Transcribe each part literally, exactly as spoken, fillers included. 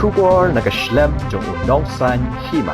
Khubor na ka shlem jong u nongsan hima.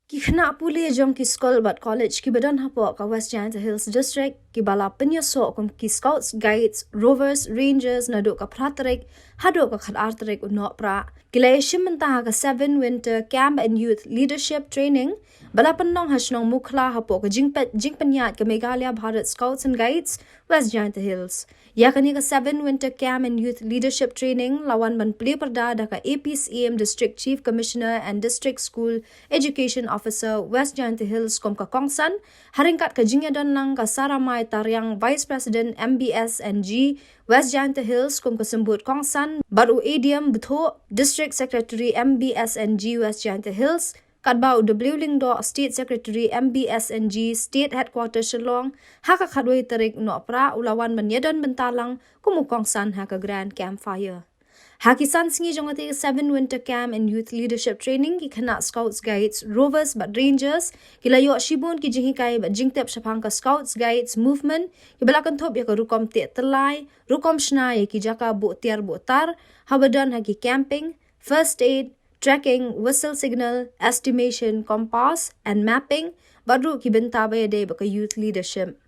Ki khynnah pule jong ki skul bad college kiba don hapoh ka West Jaintia Hills District kiba la pynïasoh kum ki Scouts, Guides, Rovers, Rangers naduh ka phra tarik haduh ka khatar tarik u Nohprah ki la ïashim bynta ha ka seven Winter Camp and Youth Leadership Training ba la pynlong ha shnong Mukhla hapoh ka jingpeit jingpynïaid ka Meghalaya Bharat Scouts and Guides West Jaintia Hills. Ïa kane ka seven Winter Camp and Youth Leadership Training la wan ban plie pyrda da ka A P C M District Chief Commissioner and District School Education Officer West Jaintia Hills kum ka kongsan, ha ryngkat ka jingïadon lang ka Saramai Tariang, Vice President M B S and G West Jaintia Hills kum ka symbud kongsan, bad u Adium Bthuh, District Secretary M B S and G West Jaintia Hills, katba u W Lyngdoh, State Secretary M B S and G State Headquarters Shillong, ha ka khatwei tarik Nohprah u la wan ban ïadon bynta lang kum u kongsan ha ka Grand Campfire. Ha ki san sngi jong kata ka seven Winter Camp and Youth Leadership Training, ki khynnah Scouts, Guides, Rovers bad Rangers ki la ïoh shibun ki jinghikai bad jingtip shaphang ka Scouts Guides Movement kiba la kynthup ïa ka rukom teh tyllai, rukom shna ïa ki jaka buh tiar buh tar, haba don ha ki camping, first aid, tracking, whistle signal, estimation, compass and mapping, bad ruh ki bynta ba ïadei bad ka youth leadership.